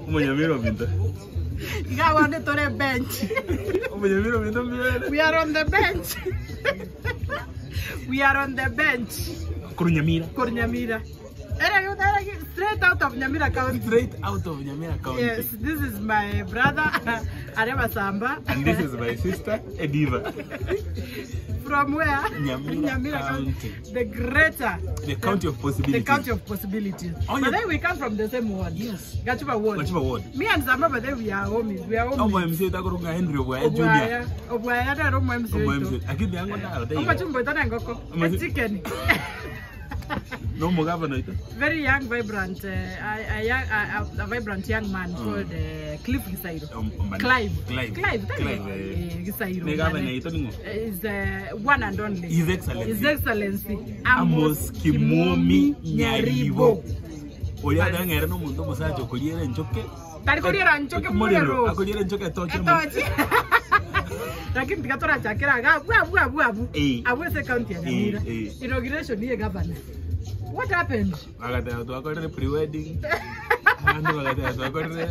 Omonyamira ominto. Iga abande tore bench. Omonyamira ominto mbuya We are on the bench. We are on the bench. Korwa Nyamira. Korwa Nyamira. Ere ere straight out of Nyamira County. Straight out of Nyamira County. Yes, this is my brother Areba Samba. And this is my sister Ediva. From where? Nyamira County. The greater. The county of possibilities. The county of possibilities. Oh, But yeah. then we come from the same ward. Yes. Gachuba ward. Gachuba ward. Me and Zamba, but then we are homies. We are homies. Omo MC takorunga Henry Obwaya Junior. Obwaya. Obwaya nero omo MC Omo oito. MC. Akini yango ndaro teiyo. Omachumbo itana engoko. Omachu- A chicken. No omogavana oito. Very young, vibrant, uh, a, a, young, a, a, a vibrant young man mm. called uh, Cliff Gisairo. Um, um, Clive. Clive. Clive. Clive, eh. Eh, Gisairo. Ne gavana oito ning'o? Is uh, one and only. His Excellency. His Excellency Amos Kimomi Nyaribo. Oria atang'ere nomonto omosacha okoriera enchoke. Tari koriera nchoke Morero, morero. akoriera enchoke etoche mono. Etochi. Lakini tiga torachakera iga abwo abwo abwo abwo. Eh. Abwo ase county ya Nyamira. Eh, eh. Inauguration ye governor. What happened? Bagateba twakorire pre-wedding. Abande bagateba twakorire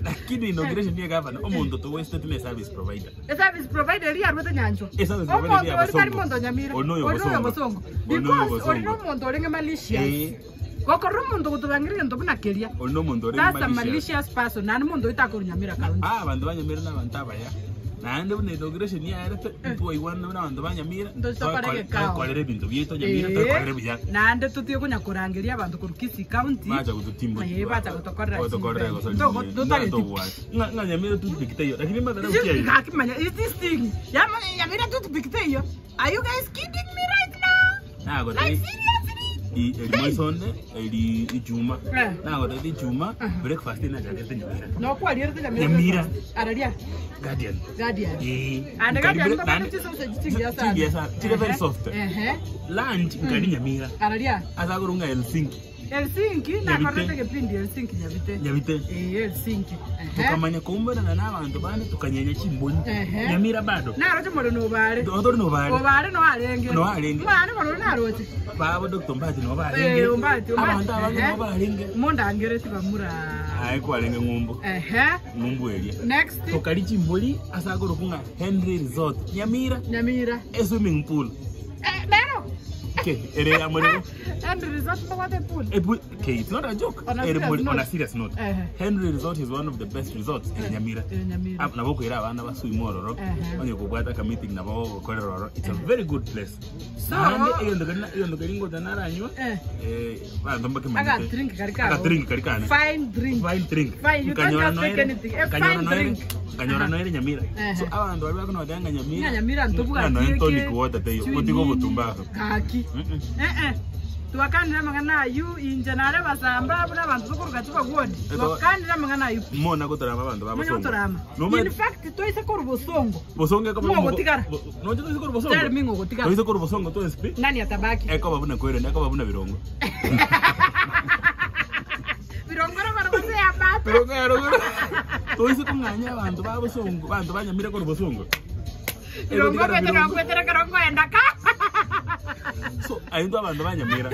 lakini inauguration ye governor omonto towestete ne service provider. A service provider eria arwete nyanchwa. A service provider eria Omonto ori tari Bosongo. monto Nyamira. Ori noyo Ori noyo Bosongo. Bosongo. Ori noyo Because ori Bosongo. nomonto orenge malicious. Eh. Gokorora omonto ogotobangeria egento buna keria. Ori nomonto ore That's a malicious. malicious person. Naende monto oyo takorwa Nyamira County. Ah, abanto ba Nyamira nabanto abaya. Naende buna inauguration yaerete, ntwaigwanire buna abanto ba Nyamira, Ntoche tokore twakore- egekao. twakorera ebinto biaito Nyamira, Ee, twakorere buya. naende totige konya korangeria abanto korwa Kisii County. Bacha gototimbo. Ee, bacha gotokorera Gotokorera chibe. gosa Ntogo- rinye. totageti pi. Ntobwate. Ng'a ng'a Nyamira toothpick teiyo, lakini mbatara Isi- gokia iga. gaki manya, is this thing. Yama- Nyamira toothpick teiyo. Are you guys kidding me right now? Nagotebia Like seriously? i- eri moisonde, eri ichuma. Eh. Nagotebia ichuma, breakfast inachakete Nyamira. Nokwarierete Nyamira Nyamira. breakfast. Araria. Guardian. Guardian. Eh. And Nkari Guardian bre- mbabate nani- chisausage chingiya sana. Chingiya sana. Chire very Ehe. soft. Ehe. Lunch nkari Nyamira. Araria. Ase akorwa ng'a Helsinki. Helsinki Nyabite. nakorete egepindi Helsinki Nyabite. Nyabite. Eh, Helsinki. Ehe. Tokamanya koumerana na abanto bande tokanyenya chimbori. Ehe. Nyamira bado. Naroche more nobare. Otori nobare. Obare no arenge. No arenge. Mwane bono naroche. Babo Dr. Mbati no barenge. Eh, Ombati, Ombati. Abanto abange Ehe. no barenge. Mondangereti bamura. Aye kwarenge ng'umbu. Ehe. Ng'umbu eria. Next. Tokari chimbori ase akorokwa ng'a Henry Resort. Nyamira. Nyamira. E swimming pool. Eh, nero. Okay, ere ya morero. Henry Resort mbabwate pool. Eh, bu- Okay, it's not a joke. On a Ere serious muri- on a note. serious note. Ehe. Henry Resort is one of the best resorts in Nyamira. Eh, Nyamira. Ah, nabo okoira abana baswime ororo Ehe. onye kobwata aka meeting nabo ogokorera ororo it's a very good place So- naende egento keri na- egento keri ngocha naranywa Eh. eh, abanto mbakemanyete Aka drink kari kao. Aka drink kari kane. Fine drink. Fine drink. Fine, you don't Nkanyora just take noere- anything. A nkanyora fine noere- drink. nkanyora Aha. noere Nyamira. Ehe. So abanto baria bakonoteba ng'a Nyamira. Ng'a Nyamira ntobwati Ng'a noe eke, tonic water teiyo, sijui otige nini. obotumbafu. Gaki. Mm-mm. Eh eh. Twakanire amang'ana ayio inche nare basamba buna abanto tokoruga chibagwoni. Eto- Twakanire amang'ana ayio pi. Mona gotorama abanto ba Manya Bosongo. gotorama. Nomanyete- In fact toise korwa Bosongo. Bosongo ekoba Ng'o ogotigara? Bo- Noche toise korwa Bosongo. Tell me ng'o ogotigara. Toise korwa Bosongo twensi pi. Nani atabaki? Ekoba buna kwerende, ekoba buna birongo. Birongo rogoro gose ya mata. Birongo ya rogoro. Toise kong'anya abanto ba Bosongo, abanto ba Nyamira korwa Bosongo. Birongo Egotigara gwetera birongo. gwetera ekero nkoenda ka. So, aintwe abanto ba Nyamira,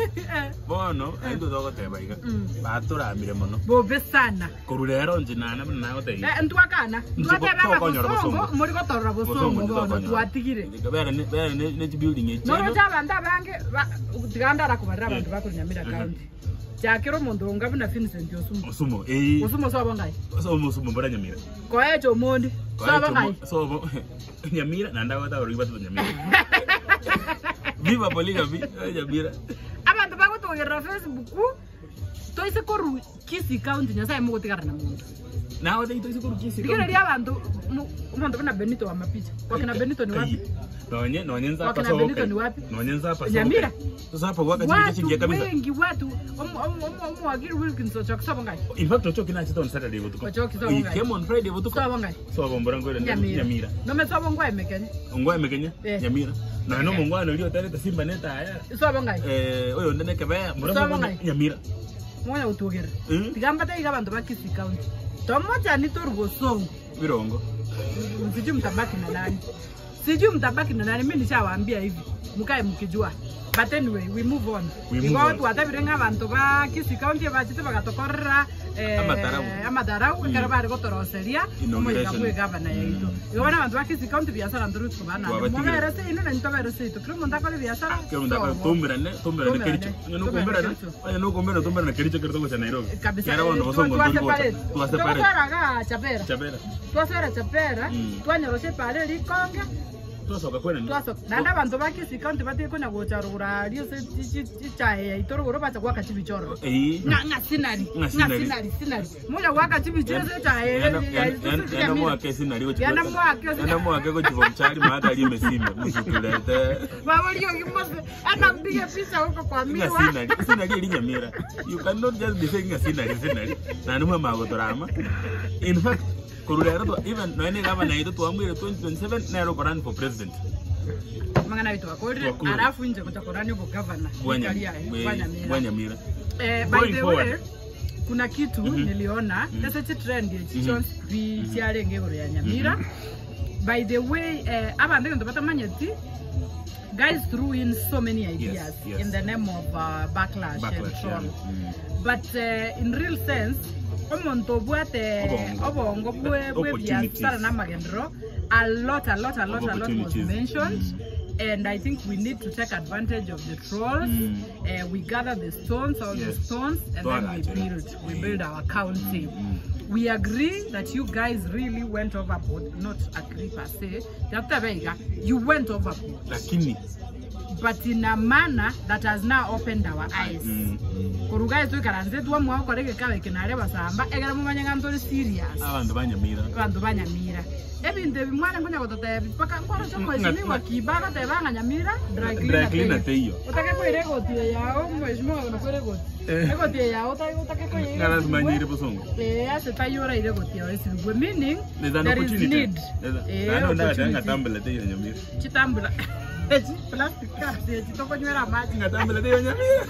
bono aintwe togoteba iga, batoramire mono. Bobe sana. Korwa rero inche nana buna nagotebia. Eh, ntwakana. Inche Twateba ng'a tokonyora Bosongo, Bosongo. mori gotorora Bosongo bono, twatigire. Bere ne bere ne ne chibuilding echi. Noroche abanto abange, ba- tiga ndara kobarera abanto ba korwa Nyamira County. Chakera omonto onga buna Vincent Osumo. Osumo, eh. Osumo sobo ngai? Sobo Osumo mbora Nyamira. Koecha omondi. Sobo ngai? Sobo Nyamira naende abwate abarogi batato Nyamira. Viva polygamy eh, Nyamira. Abanto bagotogerera Facebook toise korwa Kisii County Nyasaye mogotigara na monto. Nawe tei toise korwa Kisii. Rigereria abanto mo- omonto buna Benito wa mapicha. Wakina Benito ni wapi? Nonye nonye nzapa Wakina soboka. Benito ni wapi? Nonye nzapa soboka. Nyamira. Sasa gwaka chintu Watu chingiya kabisa. wengi watu omu- omu- omu- omuwagiri Wilkins Ochoki sobo ngai. In fact Ochoki nachete on Saturday botuko. Ochoki sobo He ngai. came on Friday botuko. Sobo ngai. Sobo mbora ngwere Nyamira. Nyamira. Nome sobo ngwae mekenye. Ngwae mekenye Eh. Nyamira. Nonya nomongwana oria oterete Simba netaya. Sobo ngai. Eh oyonde nekebea mbora Sobo sobo ngai. Nyamira. Monya gotugerera. Mm. Tiga mbate iga abanto ba Kisii County. Tomochani toru bosongo. Birongo. Sijui mtabaki na nani. Sijui mtabaki na nani. Mimi nishawaambia hivi. Mukae mkijua. But anyway, we move on. We move Igo on. twatabire ng'a abanto ba Kisii County bachete bagatokorera. Amatharau. Amatharau ekero bare gotoroseria omoika Inauguration. bwe egavana yaito. Igo bono abanto ba Kisii County biasara ntori kobana naende. Twabatigire. Mobere seino naintwe tobere seito. Kera omonto akore biasara Kera omonto akore sobo. toumerane, toumerane Toumerane, Kericho. Onye toumerane nokomerana, Kericho. onye nokomerana toumerane Kericho ekero togocha Nairobi. Kabisa. Kiagera bono bosongo Twa ntori gocha. separate. Twa separate. Togosera igaa Chabera. Chabera. Twasera Chabera, twanyorosha epaara eria ikonge, Twasoka kwenani. twasoka. Naende abanto ba Kisii County batige konya gocha rogoro aria ase chichae yaito rogoro bacha goaka chibicha ororo. Eeh. Ng'a ng'a sinari, Ng'a ng'a sinari. sinari, sinari. Monya goaka chibicha ase echae ere Yanda- yanda- yanda- yanda mwake sinari gochi Yanda mwake sinari. Yanda mwake gochi bochari maata ari emesime musuturete. Baboria ogimose, enda mpige picha huko kwa Ng'a miwa. sinari, sinari eri Nyamira. You cannot just be saying ng'a sinari sinari. Naende mwamagotorama. In fact, Korwa rero twa even nonya na egavana yaito twamoire 2027 nere oko run for president. Amang'ana aye twakorire Twakorire. alafu inche gocha korania obogavana Bwa rika Nya- riaye bwe- bwa Nyamira. bwa Nyamira. Eh, by Going the way forward. kuna kitu niliona ase chitrend echi chionsi pi chiarenge igoro ya Nyamira by the way eh, abanto egento batamanyeti guys threw in so many ideas yes. in the name of uh, backlash, and Backlash, troll yeah. Mm. but uh, in real sense omonto obwate Obongo. obongo bwe bwe Opportunities. biasara na amagenderero a lot a lot a lot a lot was Opportunities. mentioned and i think we need to take advantage of the trolls Mm. uh, we gather the stones all the Yes. stones and then we Twagachera. build we build our county we agree that you guys really went overboard not agree per se Dr. Veiga, you went overboard Lakini but in a manner that has now opened our eyes mm, mm. koruga ase toikaranse twamua gokora egekao eke nare basamba ekero momanye ng'a ntore serious abanto ba Nyamira abanto ba Nyamira ebinto ebi mwane nkonya gototebia mpaka nkoroche omweshimiwa Kiba agoteba ng'a Nyamira dry Dry cleaner cleaner teiyo teiyo. otake koira egoti eye yao omweshimiwa okoira egoti Eh. egoti eye yao otake koyeira Ng'a lazima esibwe. nyire bosongo. Eh, ase taiyo oraire egoti yao esibwe meaning There's an there is opportunity. need There's a- Eh, Naende onde agateba ng'a opportunity. tambula teiyo Nyamira. Chitambula echi plastic cups echi tokonywera amache. Ng'a tambula teiyo Nyamira.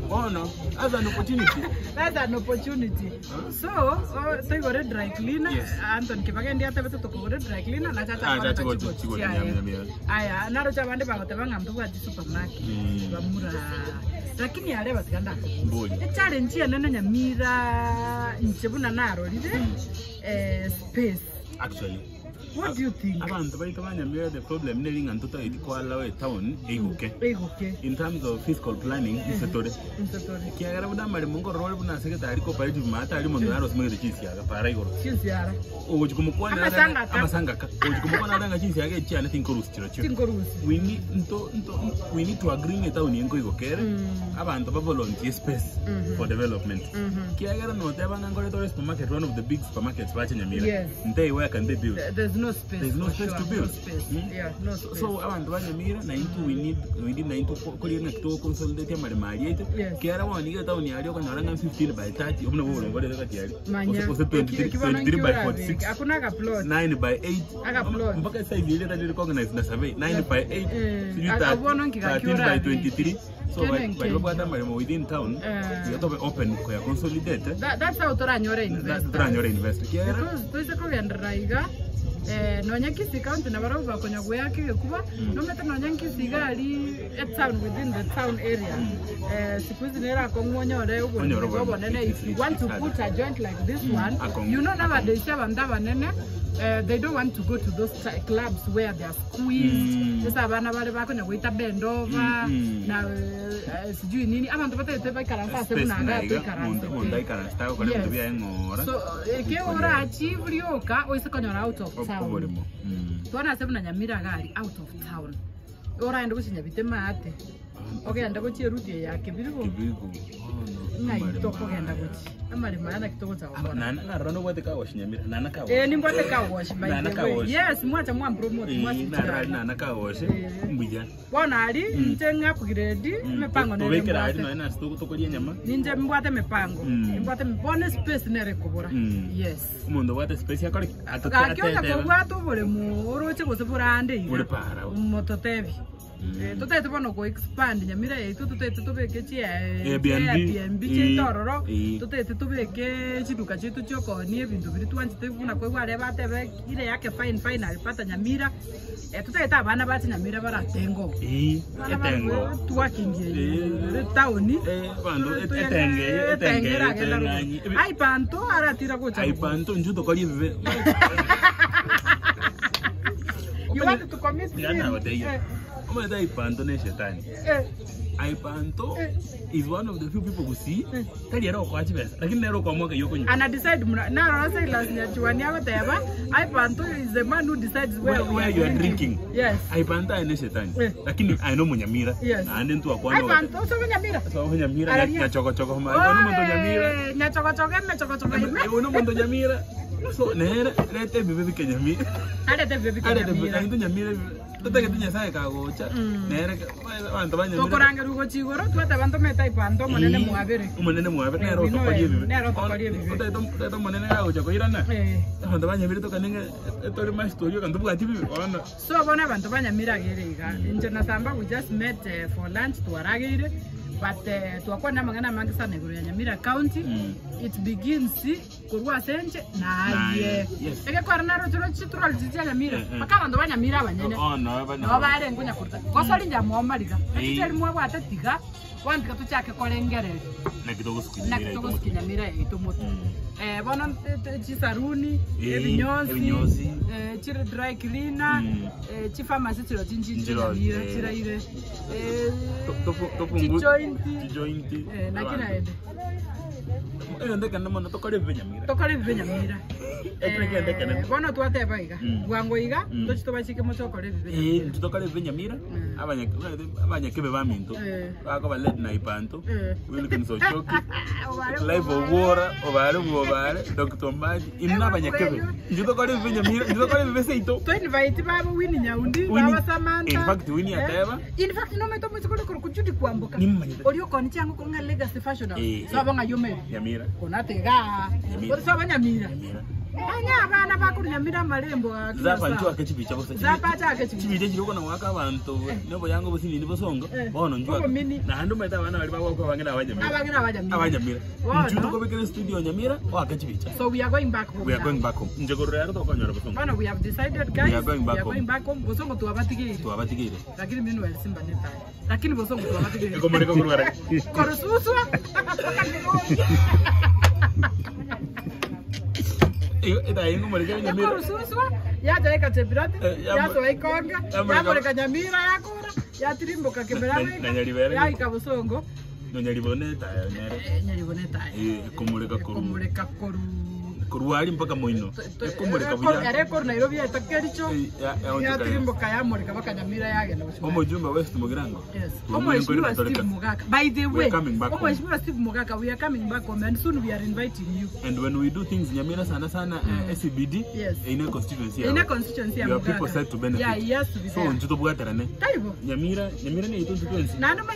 Bono, that's an opportunity. That's an opportunity. So, oh, toigore dry cleaner. Yes. Anthony Kibagendi atebete tokogore dry cleaner na chacha Ah, akore chacha chigochi gochi- chigochi chiaye. Nyamira. Aya, naroche abande bagoteba ng'a ntobwati supermarket. Bamura. Lakini are batiga ndakobua. Mbori. Echallenge enene Nyamira inche buna narorire eh, space. Actually. What do you think? Abanto baito ba Nyamira the problem neri ng'a ntotageti koallow etown eigoke. Eigoke. In terms of fiscal planning, inse tore. Inse tore. Ekiagera buna amaremo nkorora ore buna ase getari cooperative maate aria omonto naro osimegete chinsiaga para igoro. Chinsiara. Ogochi komokwanera Amasangaka. amasangaka. Ogochi komokwanera are ng'a chinsiaga echi chiane tinkorusia chirochio. Tinkorusia. We need nto nto we need to agree ng'a etown eye nkoigoka ere abanto ba volunteer space for development. Ekiagera noteba ng'a nkorete ore supermarket one of the big supermarkets bache Nyamira. Yes. Ntei where can they build? There's no space. There's no for space sure. to build. No space. Mm? Yeah, no space. So abanto ba Nyamira naintwe we need we need naintwe koria ng'aki togo consolidate amaremo aria aito Yes. kiagera bono nigo etown aria okonyora ng'a 15 by 30 obwo nabwo oboronge bore gati aria Manya. gose 23 Eki- eki 23 by bono 46 Hakuna ka plot. 9 by 8 Aka plot. mpaka size ile etari recognized na survey 9 by 8 Eh, sijui aka bono nki gaki 13 by orabeke. 23 so Kene bari nke. bari babwate amaremo within town Eh. igo tobe open koya consolidate That, that's how toranyore investors. toranyore investors ekiagera Because toise kogenderera iga eh, nonya Kisii County nabarabwo bakonya goeaka egekuba nomanyete nonya Kisii iga aria etown within the town area eh, siku hizi nere akong'u onyore Onyore oboremi oboremi. obonene if you want to put a joint like this one Akong'u. you know nowadays abanto abanene eh, they don't want to go to those clubs where they are squeezed ase abana bare bakonya goita bend over na eh, sijui nini abanto batagete baikaranse ase Space buna buna iga iga, monto monto toikaransete aikaransete agokora ebinto Yes. biaye ng'ora So eke ora achieve rioka oise konyora out of Ob- town. oboremo Mm. Bono ase buna Nyamira iga aria out of town. Oraende gochia Nyabite maate. Ogende gochia eruti eye ya Kebirigo. Kebirigo bono Ng'ai amaremo tokogenda aya. gochia. Amaremo aya naki togocha Aba- gokora. nana narora nobwate car wash Nyamira nana car wash. Eh nimbwate car wash by Nana the car way. wash. Yes, mwacha mwampromote Eh, narora mwasichana. nana car wash Eh. mbuya Bono aria inche ng'a upgrade emepango nere tobekera aria mbwate. nonya nase tokoria enyama Ninche mbwate emepango. Nimbwate bono espace nere ekobora. Yes. Omonto obwate space akore ki? Gaki onye Atetebe. kobwate oboremo oroche gose bore ande iga. Bore para. Mototebi. Eh, totaete bono go expand Nyamira yaito totaete tobeke chi Airbnb. Airbnb chiaito Eh, ororo eh. totaete tobeke chiduka chiaito chiokoonia ebinto biria twanchete buna koigwa aria batebe ire yake fine fine alipata Nyamira eh, totaete abana bache Nyamira baratenga obo Eh, Abana etengo. barwe twakingi Eh. etaoni Eh, abanto, etenge eye, etenge eye, eteng'anyi. Ebi- aipanto aratira gocha Aipanto inchuo tokori ebibe. You want to commit sin? Tiga nagotegia. Eh, Omanyete Aipanto ne shetani. eh. Aipanto Eh. is one of the few people who see tari ere okoa chibesa lakini nere okoa mwaka eywo okonywa. Ana decide muna narora Silas Nyachuani agoteba Aipanto is the man who decides where, Where, we where are you are drinking. Yes. Aipanto aye ne shetani. Eh. Lakini aye no munyamira. Yes. Naende ntwakwana Aipanto osobe Nyamira. Sobo nyamira Araria. nyachogochogo ma. Igo no monto nyamira. Nyachogochogo emechogochogo ime. Igo no monto nyamira. So nere rete ebibe bike nyamira. Arete bibe bike Arete Nyamira. naintwe nyamira totagete Nyasaye kagocha nere abanto ba nyamira. Tokorangerwa gochia igoro twateba ntomete Aipanto omonene mwabere. Omonene mwabere nere Eh, we know otokoria him. ebibe. Nere otokoria ebibe. Otagete otagete omonene kagocha koirana. Eh. Abanto ba nyamira tokane ng'a etore mastori oka ntobwati bibe bono. So bono abanto ba Nyamira gere iga. Inche na Samba we just met eh, for lunch twarageire but eh, twakwana amang'ana amange sana igoro ya Nyamira County. Mm. It begins korwa ase enche naye. Naye, yes. Egekwara naro chiro chiturali chia Nyamira. Eh, eh. Mpaka abanto ba Nyamira abanyene. Oh no, bana. Nabo barenge onya koruta. Gosori inche mwomariga. Eh. Echicheri mwabwate tiga bono tiga tochake korengereria. Naki togosukia Naki Nyamira togosukia Nyamira yaito moto. Eh, bono chisaruni, Eh, ebinyosi, ebinyosi. eh, chiri dry cleaner, Mm. eh, chipharmacy chiro chinchi Nchiro, chinyamira eh. chiraire. Eh, Topungu. chijointi. Chijointi. Eh, naki naende. Egento ekenene mono tokore ebibe Nyamira. Tokore ebibe Nyamira. Ekero egento ekenene. Eh, bono twateba iga, Mm. bwango iga, Mm. tochi tobachike moche okore ebibe Eh, Nyamira. intwe tokore ebibe Nyamira, Mm. abanyakebe baminto, Eh. bakoba led na ipanto, Eh. Wilkins Ochoki, Obare Clive Obwora, Obare bwobare, Dr. Mbaji, inwe abanyakebe. Intwe tokore ebibe Nyamira, intwe tokore ebibe seito. Twainvite baba Winnie Nyaundi, Winnie- baba Samantha. In fact, Winnie Eh, ateba. In fact, nomete omochiko ore korokwa Judy Kwamboka. Nimomanyete. Oria okoni chiango korwa ng'a Legacy Fashion House. Eh, Sobo ng'a yomere. Nyamira. Konatega. Nyamira. Sobo Nyamira. Nyamira. Anya abana bakorwa Nyamira amarembo a kila Zapa saa. nchwo ake chibicha bosa. Zapa ache ake chibicha. Chibicha chiri okona goaka abanto noboyango obosinini bosongo. Eh. Bono nchwo. Obomini. Naende omanyete abana baria bagokwa abange na abanyamira. Abange na abanyamira. Abanyamira. Bono. Nchwo tokobekera studio Nyamira oake chibicha. So we are going back home. We are now. going back home. Inche korora ero tokonyora bosongo. Bono we have decided guys. We are going back we are home. going back home. Bosongo twabatigeire. Twabatigeire. Lakini meanwhile Simba netaya. Lakini bosongo twabatigeire. Ekomoreka korwara. Korususwa. Etayi ngomoreka Nyamira. Ekorususwa yacha ekachebirati Eh, yasoa ikonga yamureka- yamureka Nyamira yakura yatirimboka Na- Kibera na Nyaribere. yaika Bosongo Nonyaribone etayo nere. Eh, Nyaribone etayo Eh, ekomoreka koru. ekomureka koru Korwari mpaka moino. Ekomoreka buya. ere koru Nairobi yaeta Kericho Eh, ya- yaonchoka. yatirimboka yamureka mpaka Nyamira yagenda Bochumba. Omojumbe West Mugirango. Yes. Tuamue Omheshimiwa kweli Steve Katolika. Mugaka. By the We way, are coming back home. Omheshimiwa Steve Mugaka, we are coming back home and soon we are inviting you. And when we do things Nyamira sana sana eh, SCBD Yes. ine constituency In a yao. constituency ya Your Mugaka. people said to benefit. Yeah, he has to be So there. nchu tobwaterane. Taibo. Nyamira, Nyamira ni constituency. Na noma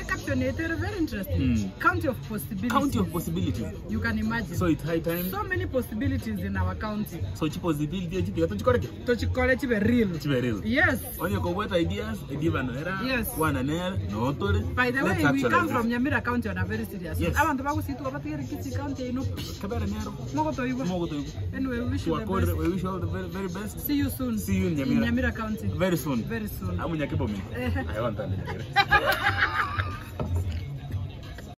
caption yetu very interesting. County of possibilities. County of possibilities. You can imagine. So it's high time. so many possibilities in our county. So chi possibility echi tochikoreke. Tochikore chibe real. Chibe real. Yes. Onye kobwata ideas, ediva nera, Yes. wana nera, notore. By the way, Let's we actualize come from this. Nyamira County on a very serious. Yes. Abantu bagusitwa batigere Kisii County ino. Kabera nero. Mogotoigwa. Mogotoigwa. Anyway, we wish you the Tuwakore, best. we wish you all the very, very best. See you soon. See you in Nyamira. In Nyamira County. Very soon. Very soon. Amunyakebomi. Eh. I want to Nyamira.